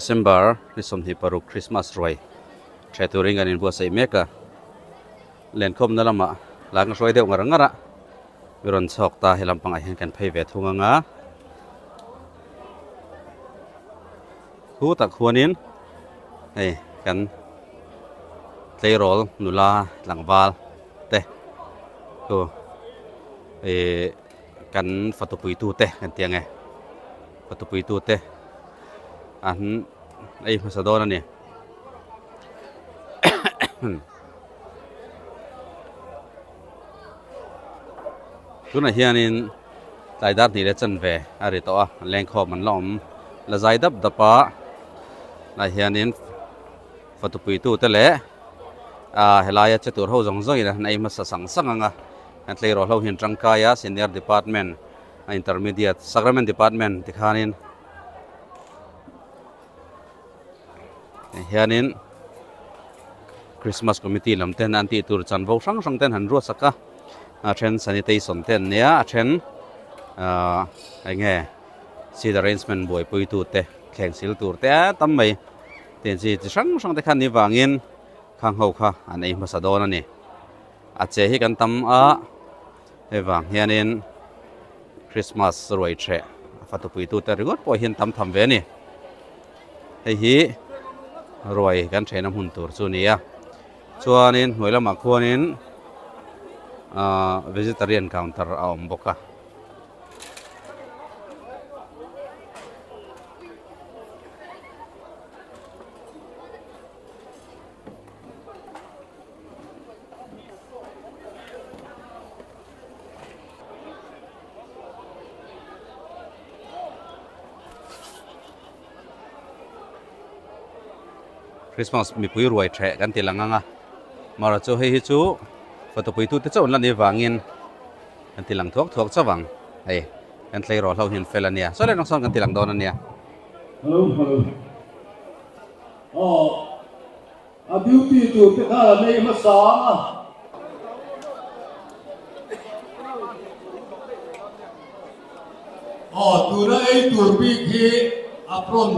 December ni 26 Christmas ruai the turin kan inbuatsaih mek a lenkhawmna lamah la ka hruai deuh ngar ngar a mi rawn chhawk ta he lampangah hian kan phei ve thung ang a khu tak huanin hei kan tleirawl nula tlangval te chu ih kan fatu puitu te kan tih ang e fatu puitu te an ei hmasa dawn a ni. Tunah hianin tlai dar hnih leh chanve a ri tawh a lengkhawm an la awm la zai dap dap a tunah hianin fatu puitute leh ah helaia che tur ho zawng zawngin an ei hmasa sang sang ang a an tleirawl ho hian tangkai a senior department a intermediate sacrament department tikhanin hianin Christmas committee lam ten an tih tur chanvo hrang hrang ten han ruat sak a a then sanitation te an nia a then ahh eng nge seat arrangement buaipui tu te thleng sil tur te a tam mai tin chi chi hrang hrang te khan ni vangin khang ho kha an ei hmasa dawn a ni a che hi kan tam a hei vang hianin Christmas ruai threh a fatupui tute ringawt pawh hian tam tham ve a ni hei hi ruai kan thehna hmun tur chu a ni a chuanin hnuai lamah khuanin ahh vegetarian counter a awm bawk a. Christmas mipui ruai theh kan ti lang ang a mara chu hei hi chu photo pui tute chauh an la nih vangin kan ti lang thuak thuak chauh ang hei kan tleirawl ho hian fel a nia saw leh sawn kan ti lang dawn a nia. Hello hello aw A duty tur te kha la nei hmasa a. Aw, tuna ei tur bik hi apron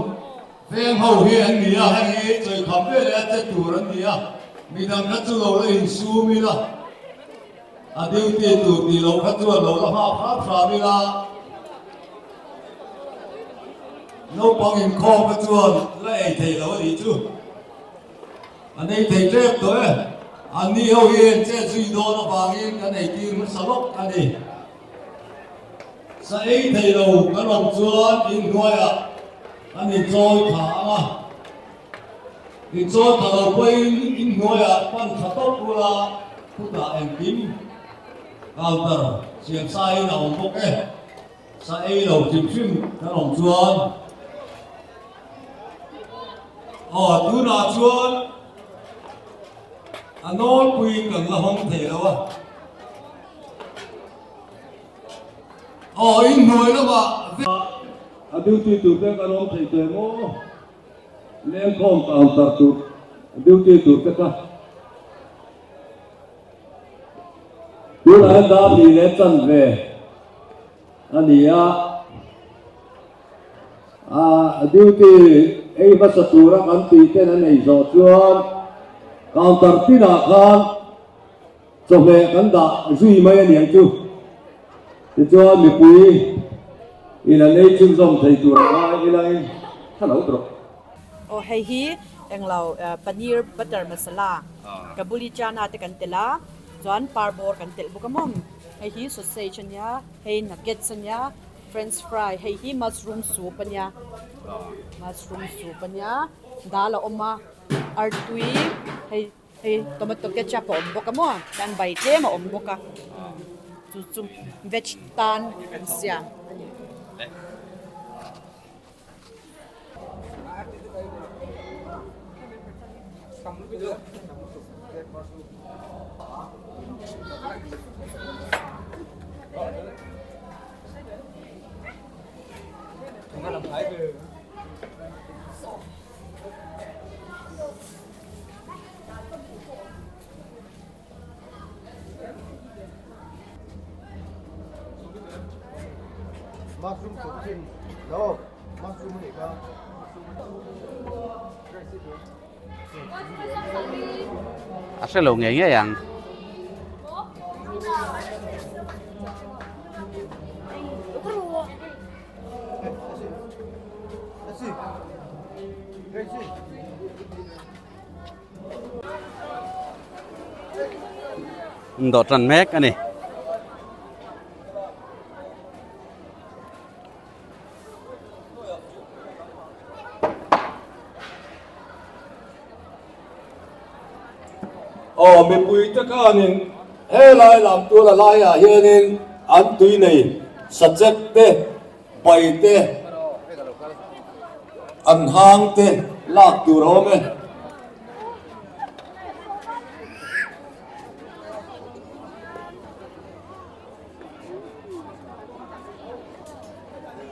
veng ho hi an ni a, heng hi chawikham ve leh a che tur an ni a, midang kha chu lo la insum ila, a duty tur tih loh kha chuan lo la nghak hram hram ila, naupang inkhawm kha chuan la ei thei lo a nih chu. A nei thei tep tawh e. An ni ho hi en chet zui dawn avangin kan eitir hmasa lawk a ni. Sa ei thei lo kan awm chuan inhnuaiah an inchawi tha ang a. Inchawi tha lo pawhin inhnuaiah pan tha tawp ula khutah engkim counter siam saiin a awm bawk e. Sa ei lo hrim hrim kan awm chuan aw tunah chuan a nawlpui kan la hawng thei lo a aw inhnuai lamah a duty tur te kan awm thei teh maw lengkhawm counter tur duty tur te kha. Tunah hian dar hnih leh chanve a ni a, a duty ei hmasa tura kan tih ten an ei zawh chuan counter tinah khan chawhmeh kan dah zui mai a niang chu. Tichuan mipui in an ei chhunzawm thei tur a ngai ila in thla lo tawh. Aw hei hi englo paneer butter masala kabuli chana te kan telh a chuan parbawr kan telh bawk a maw hei hi sausage a nia hei nuggets a nia french fry hei hi mushroom soup a nia mushroom soup a nia dal a awm a artui hei hei tomato ketchup a awm bawk a maw chuan bai tlem a awm bawk a chu chu veg tan kan siam a ni. Mushroom soup thin no mushroom a nih kha. A hre lo ngei ngei ang. Dawh tan mek a ni. Aw mipui te khanin helai lam tur a laiah hianin an tui nei sachek te pai te an hang te lak tur a awm e.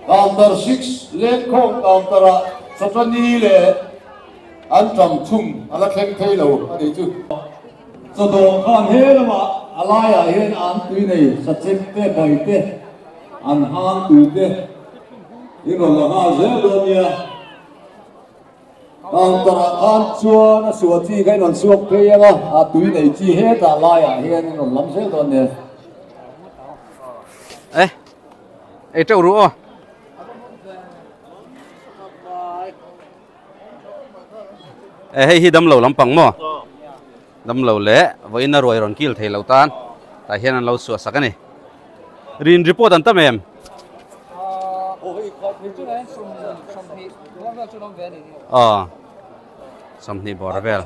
Counter 6 lengkhawm counter ah Satani leh an ṭam thung a la thleng thei lo a nih chu. Chawdawh khan he lamah a laiah hian an tui nei sachek te bai te an hang tui te in rawn la nghal zel dawn nia. Counter ah khan chuan a suah chi kha in rawn suak phei ang a, a tui nei chi hetah laiah hian in rawn lam zel dawn nia. E, ei teuh ru aw. E hei hi damlo lampang maw? Damlo leh vawiin a ruai rawn kil thei lo tan tah hian an lo suah sak a ni. Rin report an tam em? Aw 20 bawr vel.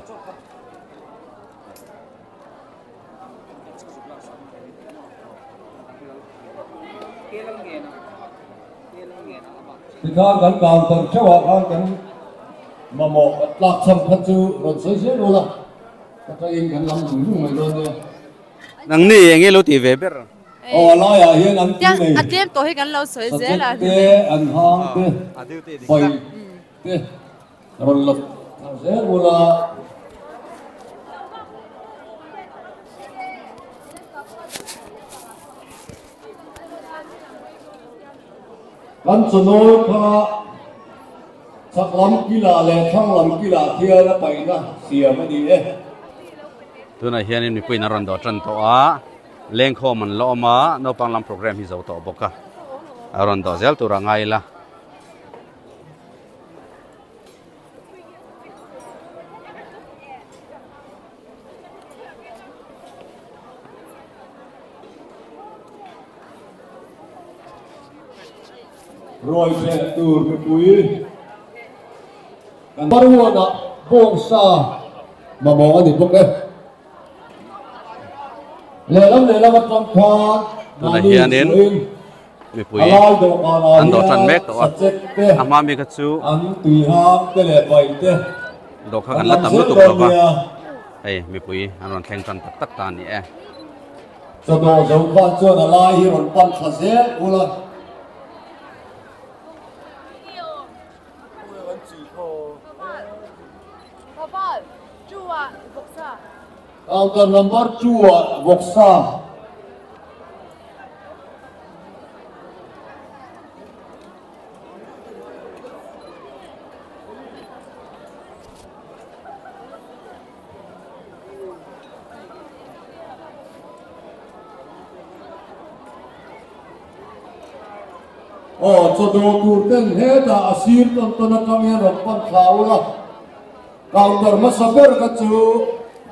Tikhan kan counter theuhah khan kan mamawh kan tlak chhan kha chu rawn sawi zel ula ka tangin kan lam zung zung mai dawn nia. Nangni eng nge lo tih ve ber? Aw a laiah hian an tui nei A tlem tawh hi kan lo sawi zel a. Sachek te an hang te pai te rawn la thar zel ula. Kan chawnawi kha chhak lam kilah leh thlang lam kilah khian a paihna siam a ni e. Tunah hianin mipuiin an rawn dawh tan tawh a, lengkhawm an la awm a, naupang lam program hi zo tawh bawk a, a rawn dawh zel tur a ngai ila. Ruai hreh tur mipui kan Paruanah bawngsa mamawh a ni bawk e. Lehlam lehlam atang khan Tunah hianin mipui an dawh tan mek tawh a, a hma mi kha chu dawh kha kan la tam lutuk lo va, hei mipui an rawn thleng tan tak tak ta a ni e. Chawdawh zo khan chuan a lai hi rawn pan thla zel ula. Counter number 2 ah vawksa. Aw, chawdawh tur ten hetah a sir tawn tawn atang hian rawn pan thla ula. Counter hmasa ber kha chu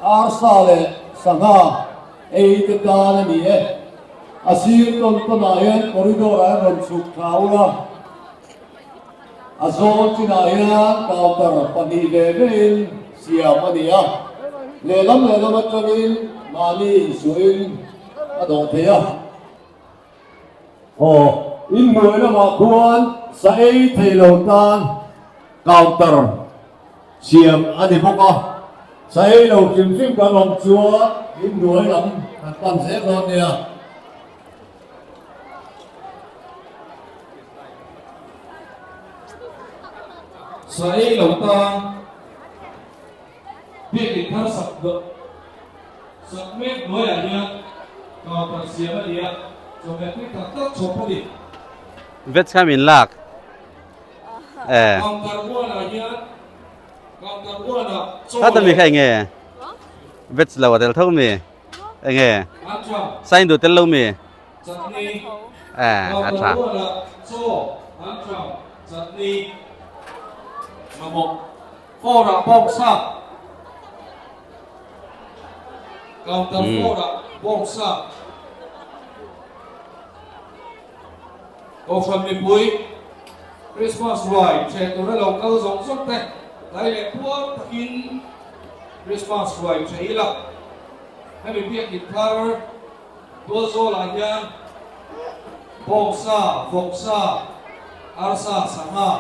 arsa leh sangha ei te tan a ni e. A sir tawn tawnah hian corridor ah hian rawn chhuk thla ula. A zawl chinah hian counter pahnih ve vein siam a ni a. Lehlam lehlam atangin mahni insuahin a dawh thei a. Aw, inhnuai lamah khuan sa ei thei lo tan counter siam a ni bawk a, sa ei lo hrim hrim kan awm chuan inhnuai lam kan pan zel dawn nia. Sa ei lo tan biakin thar sak sak mek hnuaiah hian counter siam a ni a, chawhmeh tui tak tak chhawp a ni. Vet kha min lak eh. Counter mualah hian. Hata mi kha enge veg lo a tel tho mi enge sign duh tel lo mi eh a tha. Kohhran mipui Christmas ruai ṭheh tura lo kal zawng zawng te tlai leh puar takin Christmas ruai ṭheh ila. Hemi biakin thar tualzawlah hian bawngsa, vawksa, arsa, sangha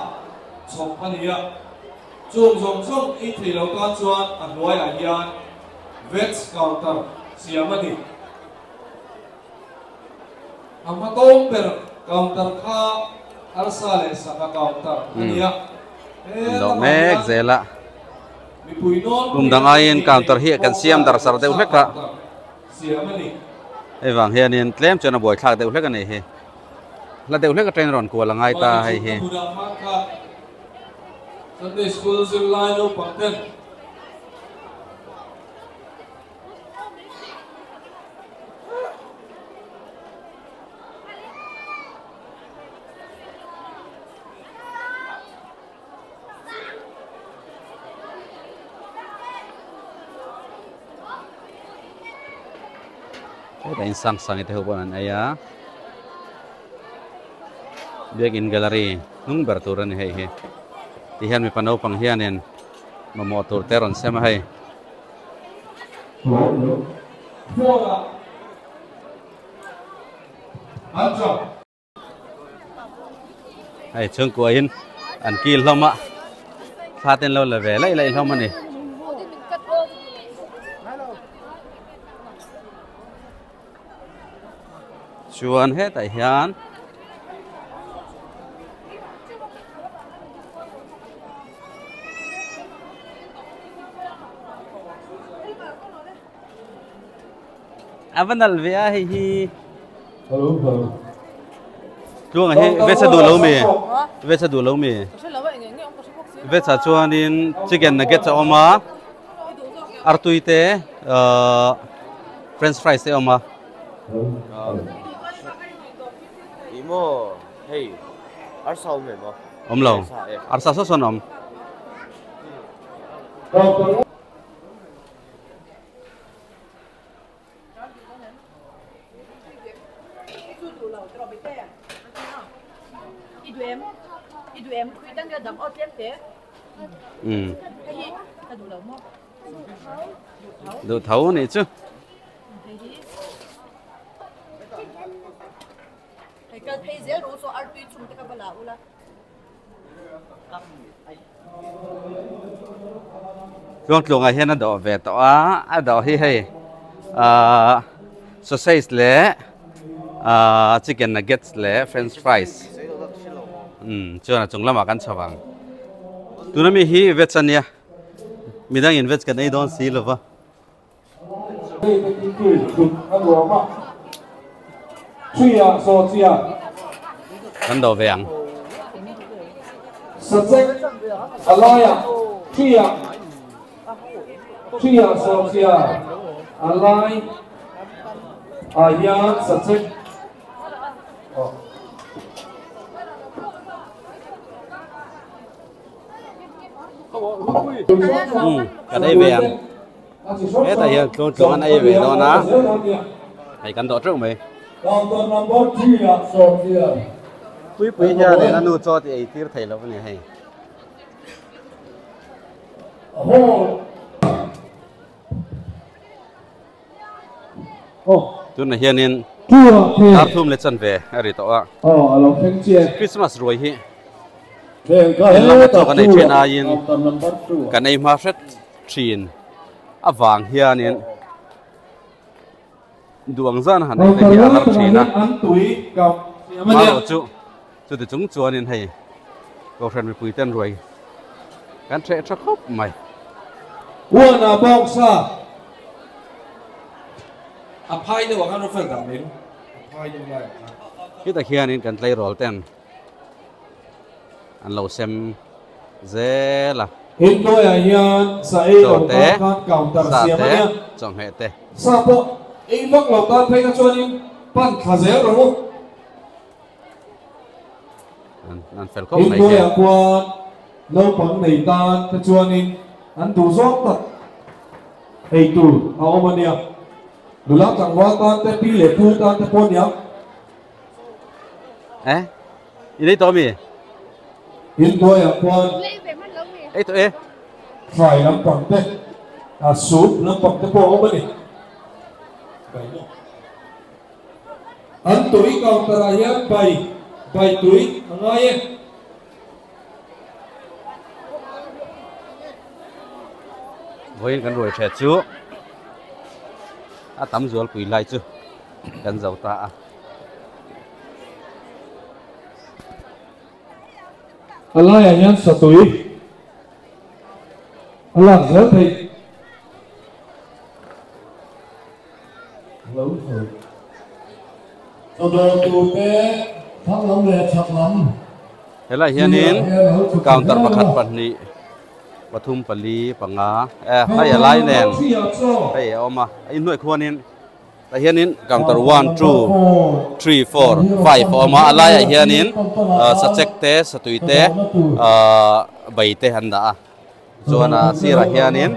chhawp a ni a. Chung zawng zawng ei thei lo tan chuan a hnuaiah hian veg counter siam a ni. A hma tawng ber counter kha arsa leh sangha counter a ni a. He lamah hian mipui nawn Kum dang aiin counter hi kan siam dar sar deuh hlek a. Siam a ni. Hei vang hianin tlem chuan a buaithlak deuh hlek a nih hi. Hla deuh hlek atangin rawn kual a ngai ta hei hi. Sunday School zirlai naupang ten. Hetah in sang sang te ho pawh an ei a biakin gallery hnung ber tur a ni hei hi tihian mipa naupang hianin mamawh tur te a rawn sem a hei. Hei chhungkua in an kil hlawm a thla te an lo la ve laih laih hlawm a ni. Chuan hetah hian A va nalh ve a hei hi. Tluanga hi veg a duh lo mi? Veg a duh lo mi? Veg ah chuanin chicken nuggets a awm a, artui te ahh french fries te a awm a. Awm lo, arsa saw sawn a awm. Duh tho a nih chu. Tluangtluangah hian a dawh ve tawh a, a dawh hi hei ahh sausage leh ahh chicken nuggets leh french fries umm chuan a chung lamah kan chho ang. Tuna mi hi veg a nia, midangin veg kan ei dawn si lo va. Kan do ve ang. Kan ei ve ang. Hetah hian tluang tluang an ei ve dawn a, hei kan dawh teuh mai. Puipui hianin a nu chaw tih ei tir thei lo a ni hei. Tunah hianin dar thum leh chanve a ri tawh a, Christmas ruai hi in lama chaw kan ei then aiin kan ei hma hret thin avang hianin duang zan han ei te hi a har thin a, marawh chu chuti chung chuanin hei Kohhran mipui ten ruai kan hreh tha khawp mai. Huana bawksa a phai deuh ang a rawn fel dah mai a phai deuh lai ang khan. Khitah khianin kan tleirawl ten an lo sem zel a. Inhnuaiah hian sa ei Chaw lo te, tan khan counter sa siam a te, nia. chawhmeh te. Sa pawh ei vak lo tan phei kha chuanin pan thla zel rawh u. An fel khawp mai che. Inhnuaiah khuan naupang nei tan te chuanin an duh zawng tak ei tur a awm a nia. Nula tlangval tan te, pi leh pu tan te pawh a nia. Eh, i nei tawh mi? Inhnuaiah khuan Ei tawh e. Fry lampang te, a soup lampang te pawh a awm a ni. An tui counter ah hian bai bai tui a ngai e. Vawiin kan ruai hre chu a tam zual pui lai chu kan zo ta a. A laiah hian satui a lak zel theih. Lo sawi. Chawdawr turte thlang lam leh chhak lam Helai hianin counter pakhat pahnih pathum pali panga eh hei a lai nen hei a awm a a inhnuai khuanin tah hianin counter one two three four five a awm a a laiah hianin sachek te satui te ahh bai te an dah a. Chuan a sirah hianin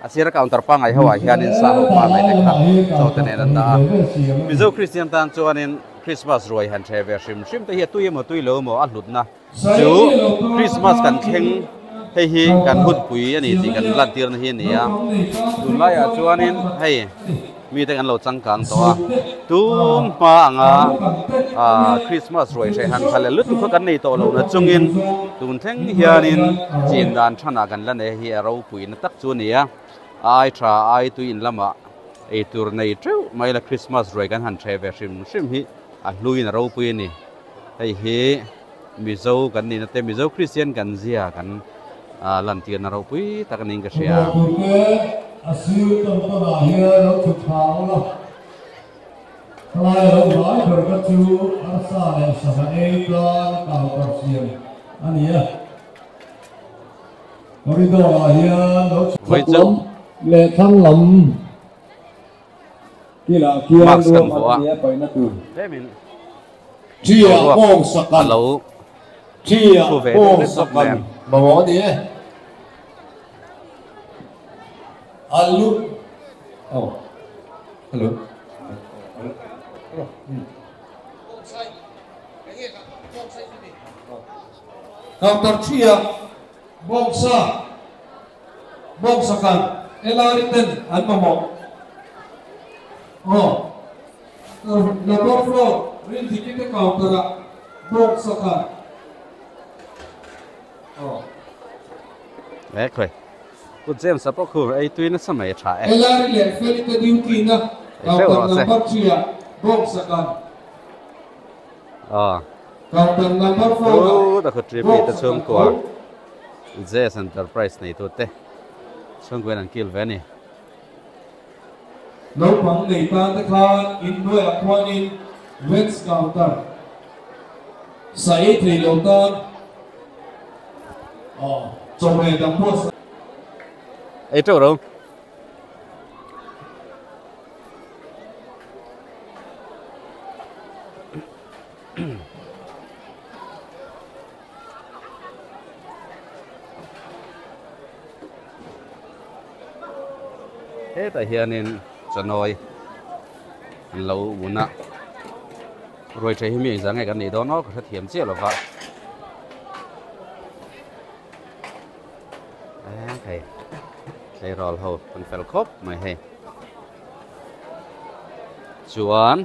a sira counter pangngai ho ah hianin sa ho pangngai te kha chaw te nen an dah a. Mizo Kristian tan chuanin Christmas ruai han ṭhe ve hrim hrim te hi a tui emaw tui lo emaw a hlutna chu Christmas kan thleng hei hi kan hunpui a ni tih kan lantirna hi a ni a. Tunlaiah chuanin hei. Mite kan lo changkang tawh a, tun hma anga ah Christmas ruai hreh han tha leh lutuk kha kan nei tawh lo na chungin tun thleng hianin chin dan thanah kan la nei hi a ropuina tak chu a ni a, ai tha ai tui in lamah eitur nei teuh mai la Christmas ruai kan han hreh ve hrim hrim hi a hluin a ropui a ni. Hei hi Mizo kan nihna te Mizo Kristian kan zia kan lantirna ropui tak a niin ka hria. Chawdawr turte a sir tawn tawn ah hian lo chhuk thla ula, thalai lo hlai ber kha chu arsa leh sangha ei tan counter siam a ni a. Corridor ah hian lo chhuk lam leh thlang lam kilah khian Mask kan ruahman vuah a ni a paihna tur. Tlemin Ṭia boruak bawng a sakan lo Ṭia thu ve deuh bawng hlek bawk sakan nen. Mamawh a ni e. Alu Oh Hello Counter ṭia bawng sa Bawng sakan Elari ten an mamawh. Aw. Labor floor Rindiki te counter ah bawng sakan. Aw. E khawi. Pu James a pawh khu ei tui nasa mai a tha e. Elari leh Feli te duty na counter number 3 ah bawng sakan. Aw. Counter number 4 ah Pu ta khu Tripi bawng te sakan chhungkua tho. Jazz Enterprise neitute chhungkuain an kil ve a ni. Naupang nei tan te khan inhnuaiah khuanin veg counter sa ei thei lo tan chawhmeh dang pawh Ei teuh ro. Hetah hianin chanawi an lo un a ruai tha hi mi engzah nge kan nih dawn aw ka hrethiam chiah lo va hei tleirawl ho an fel khawp mai hei chuan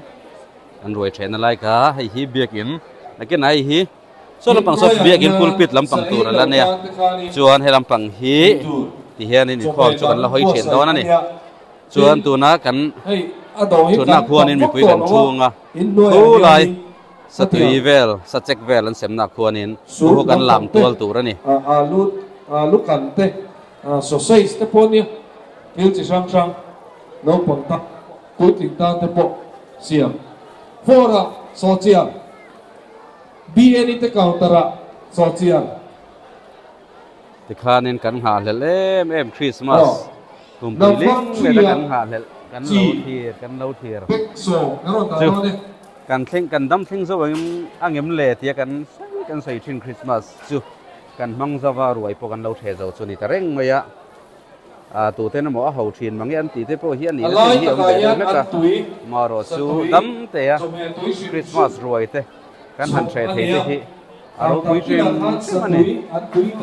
an ruai thehna lai kha hei hi biakin nakin hei hi Saw lampang saw biakin pulpit lampang tur a la nia chuan he lampang hi ti hianin inkhawm chu kan la hawi thin dawn a ni chuan tuna kan thutna khuanin mipui kan chhunga thu lai satui vel sachek vel an semna khuanin chu ho kan lam tual tur a ni. Sausage te pawh nia thil chi hrang hrang naupang tan puitling tan te pawh siam four ah sawchian BNE te counter ah sawchian. Tikhanin kan nghahhlelh em em Christmas kumpui ling leh kan nghahhlelh kan lo thlir kan lo thlir chu kan thleng kan dam thleng zo ang angem le tia kan sawi kan sawi thin Christmas chu kan hmang zova ruai pawh kan lo theh zo chu a ni ta reng mai a. A tuten emaw a ho thin mange an tih te pawh hi a nihna chin hi a awm ve deuh hlek a, marawh chu dam te a Christmas ruai te kan han hreh thei te hi a ropui hrim hrim a ni.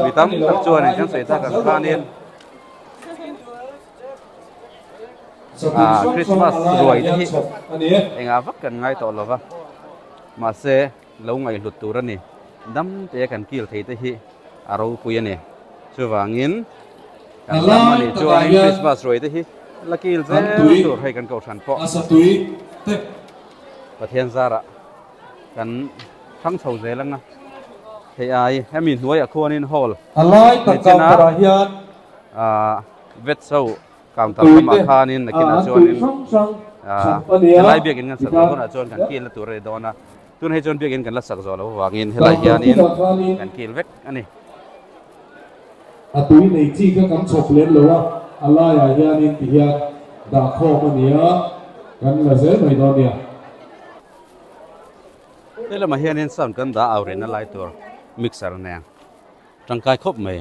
Mi tam tak chuanin kan sawi tak ang khanin Christmas ruai te hi engah vak kan ngai tawh lova, mahse lo ngaihhlut tur a ni. Dam te a kan kil thei te hi a ropui a ni. Chuvangin kan dam a nih chuanin Christmas ruai te hi la kil zel tur hei kan kohhran pawh Pathian zarah kan hrang chho zel ang a. Hei ai hemi hnuaiah khuanin hall ni china vet so counter lamah khanin nakinah chuanin helai biakin kan sak zawh hunah chuan kan kil na tur a ni dawn a. Tun hei chuan biakin kan la sak zawh loh avangin helai hianin kan kil vek a ni. A tui nei chi kha kan chhawp lem lo a, a laiah hianin ti hian dah khawm a ni a, kan la zel mai dawn nia. He lamah hianin sound kan dah au rehna lai tur mixer nen tangkai khawp mai.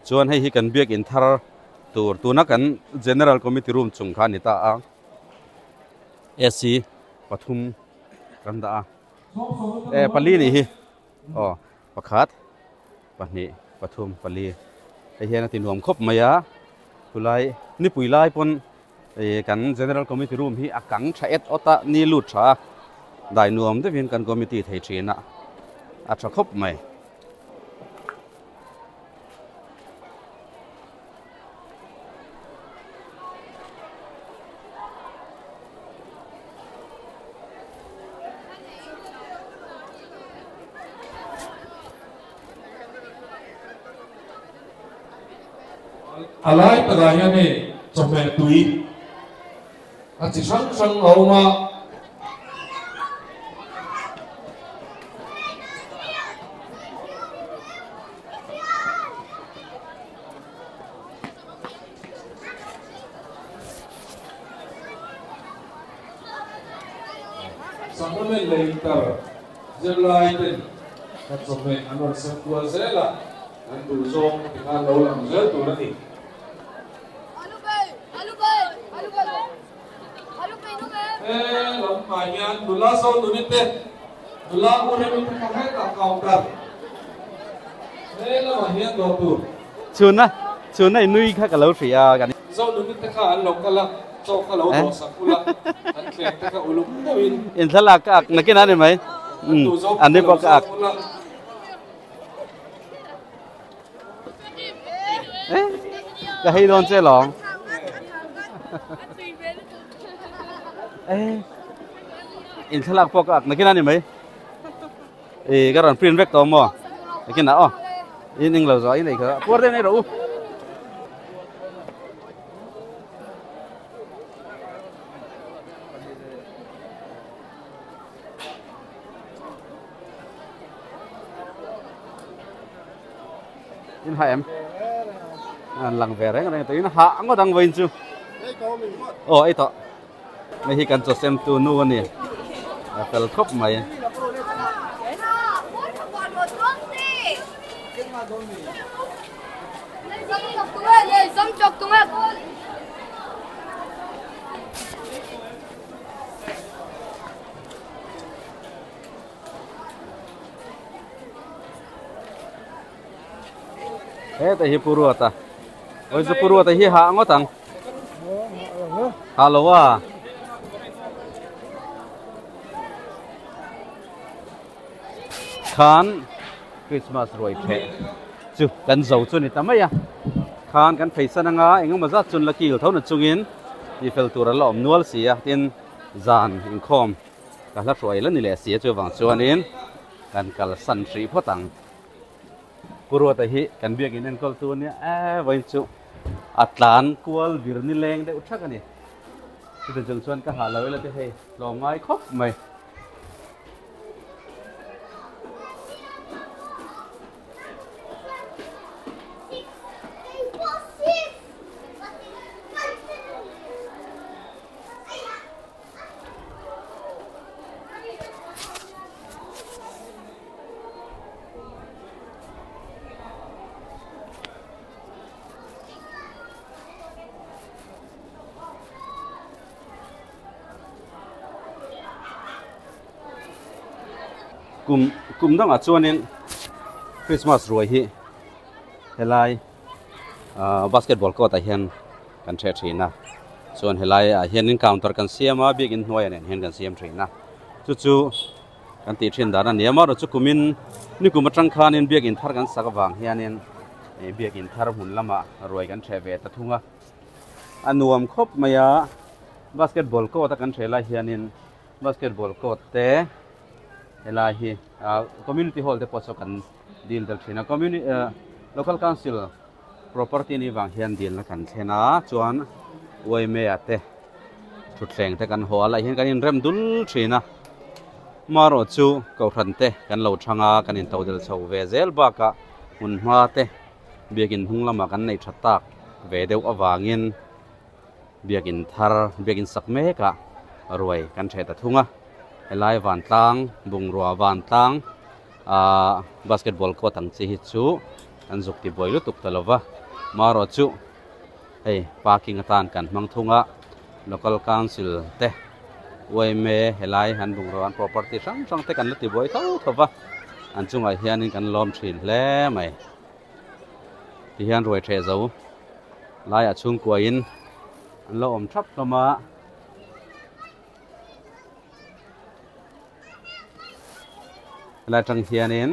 Chuan hei hi kan biakin thar tur tuna kan General Committee room chung kha a ni ta a, AC pathum kan dah a e pali nih hi aw pakhat pahnih pathum pali hei hian a ti nuam khawp mai a chulai nipui lai pawn ih kan general committee room hi a kang tha et awt a ni lut tha a dai nuam deuhin kan committee thei thin a a tha khawp mai. A lai takah hian hei chawhmeh tui a chi hrang hrang a awm a. Sacrament leh inter zirlai ten kan chawhmeh an rawn sem kual zel a, an duh zawng ti khan lo lang zel tur a ni. He lamah hian nula Zonuni te, nula U Remi te kha hetah counter he lamah hian dawr tur. Chhuna, chhuna i nui kha ka lo hria a kan. Zonuni te kha an lo kal a, chaw kha lo dawh sak ula, an thleng te kha uluk deuhin. In thlalak ka ak nakin a ni mai. An duh zawng An ni kha lo pawh ka ak. zawng ula. Ka hei dawn che lawng. In thlalak pawh ka ak nakin a ni mai. E ka rawn print vek tawh maw? Nakin ah aw. In eng lo zawh in ei kha. Puar deuh nei rawh u. In ha em? An lang ve reng reng tawh in ha ngawt ang vawiin chu. Aw ei tawh. Hei hi kan chaw sem tu nu a ni. A fel khawp mai. Heta hi Pu Ruata. Oi chu Pu Ruata hi hah ngawt ang. Hah lo a. Khan Christmas ruai pheh chu kan zo chu ni ta mai a. Khan kan pheisan anga engemaw zat chun la kil tho na chungin ti fel tur a la awm nual si a. Tin zan inkhawm ka hla hruai la ni leh si a chuvang chuanin kan kalsan hrih phawt ang. Pu Ruata hi kan biakin enkawl tu ania e vawiin chu a tlan kual vir ni leng deuh thak a ni. Chutah chung chuan ka hah lo ila te hei tlawm ngai khawp mai. Kum kum dangah chuanin Christmas ruai hi helai ah basketball court ah hian kan hreh thin a chuan helai ah hianin counter kan siam a biakin hnuaiah nen hian kan siam thin a chu chu kan tih thin dan a ni a amaherawhchu kumin nikum atang khanin biakin thar kan sak avang hianin ih biakin thar hmun lamah ruai kan hreh ve ta thung a a nuam khawp mai a basketball court a kan hreh lai hianin basketball court te helai hi ah community hall te pawh saw kan dil tel thin a communi ah local council property anih vang hian dilna kan thlen a chuan yma ah te thutthleng te kan haw a lai hian kan inrem dul thin a marawh chu kohhran te kan lo thang a kan in todel chho ve zel bakah hmun hma te biakin hnung lamah kan neih tha tak ve deuh avangin biakin thar biakin sak mek ah ruai kan hreh ta thung a helai vantlang bungrua vantlang ahh basketball court ang chi hi chu an zuk ti buai lutuk ta lova marawh chu hei parking atan kan hmang thung a local council te yma helai an bungrua an property hrang hrang te kan la ti buai tho tho va an chungah hianin kan lawm thin hle mai tihian ruai hreh zo laiah chhungkuain an lo awm thap hlawm a. Helai atang hianin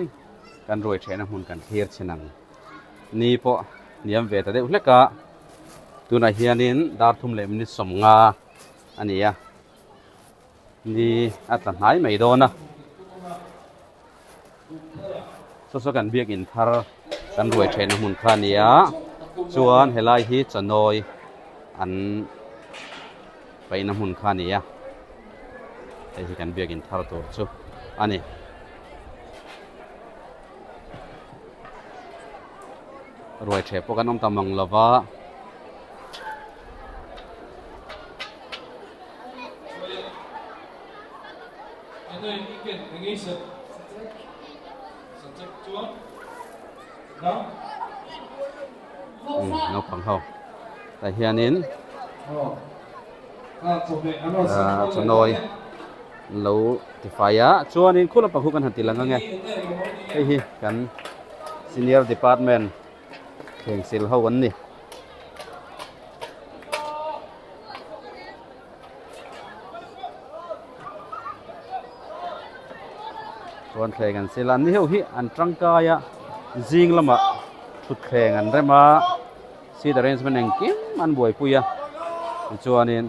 kan ruai thehna hmun kan thlir chin ang ni pawh hniam ve ta deuh hlek a tunah hianin dar thum leh minute sawmnga a ni a ni a tla hnai mai dawn a saw saw kan biakin thar kan ruai thehna hmun kha a ni a chuan helai hi chanawi an paihna hmun kha a ni a hei hi kan biakin thar tur chu a ni. Ruai theh pawh kan awm ta mang lo va. Naupang ho tah hianin ah chawnawi an lo tifai a chuanin khu lampang khu kan han ti lang ang e hei hi kan senior department thleng sil ho an ni. Chuan thleng an sil a ni ho hi an tangkai a zing lamah thutthleng an rem a seat arrangement engkim an buaipui a tichuanin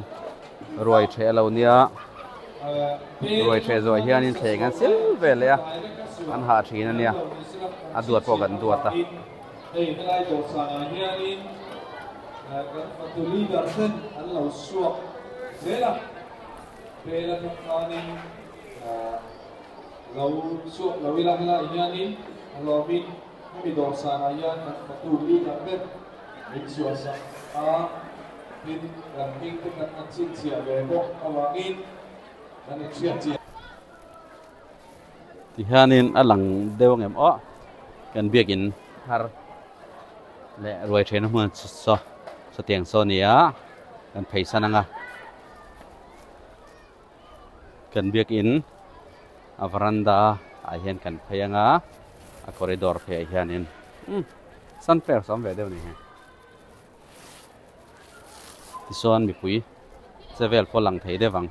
ruai ṭheh a lo nia ruai ṭheh zawh hianin thleng an sil ve leh a an hah ṭhin a nia a duat pawh kan duat a. Hei helai dawhsanah hianin kan fatu leader ten an lo suak zel a, bel atang khanin lo suak lo ila helaiah hianin a lawmin hemi dawhsanah hian kan fatu leader ten min suahsak a, tin kan hming te kan han chhinchhiah ve bawk avangin kan inhriat chiah. Tihianin a lang deuh ang em aw kan biakin thar leh ruai thehna hmun saw sawtiang saw a ni a kan pheisan ang a kan biakin a varanda ah hian kan phei ang a a corridor pheiah hianin umm sunflower saw awm ve deuh a ni hi tichuan mipui che vel pawh lang thei deuh ang.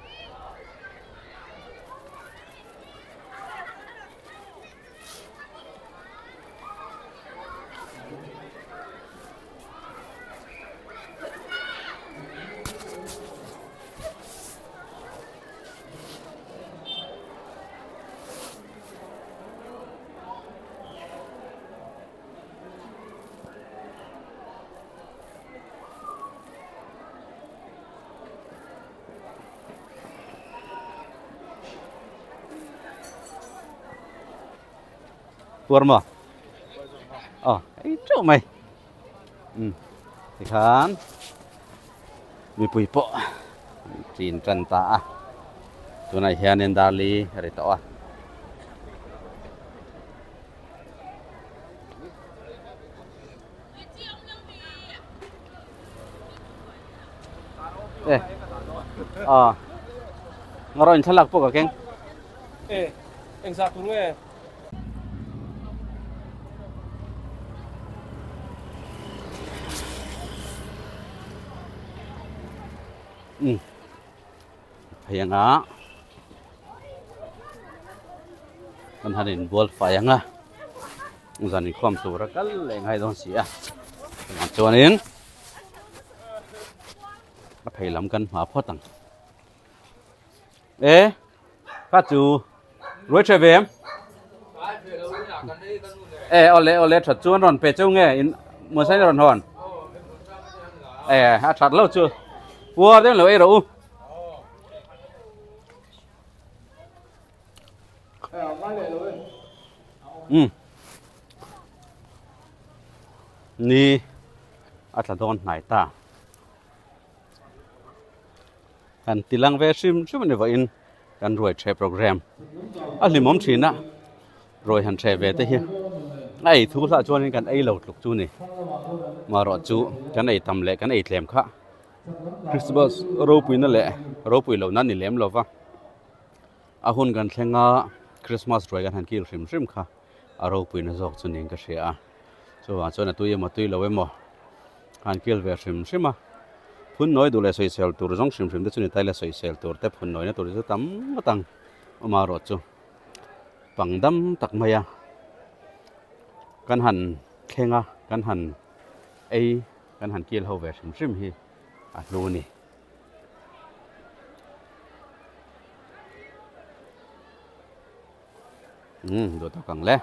Puar maw? Aw, ei teuh mai. Um, tikhan mipui pawh chin tan ta a. Tunah hianin darli a ri tawh a. E a ngarawh in thlalak pawh ka keng e Engzah tur nge? Um phei anga kan han inbual fai anga zan inkhawm tura kal leh ngai dawn si a chuvang chuanin a phei lam kan hma phawt ang e kha chu ruai tha ve em e awle awle that chuan rawn pe cheu nge in muasain rawn hawn e a that lo chu puar deuh lo ei rawh u um ni a tla dawn hnai ta Kan ti lang ve hrim hrim a ni vawiin kan ruai ṭhe program a hlimawm ṭhin a, ruai han ṭhe ve te hi a ei thu hlah chuanin kan ei lo tluk chu ni. Marawh chu kan ei tam leh kan ei tlem kha Christmas ropuina leh ropui lohna ni lem lo va, a hun kan thleng a Christmas ruai kan han kil hrim hrim kha a ropuina zawk chu niin ka hria a, chuvang chuan a tui emaw tui lo emaw han kil ve hrim hrim a, phun nawi duh leh sawisel tur zawng hrim hrim te chu ni ta ila sawisel tur te phun nawina tur te chu tam ngawt ang awm erawh chu pang dam tak mai a kan han thleng a kan han ei kan han kil ho ve hrim hrim hi a hlu a ni. Umm duh tawk ang le.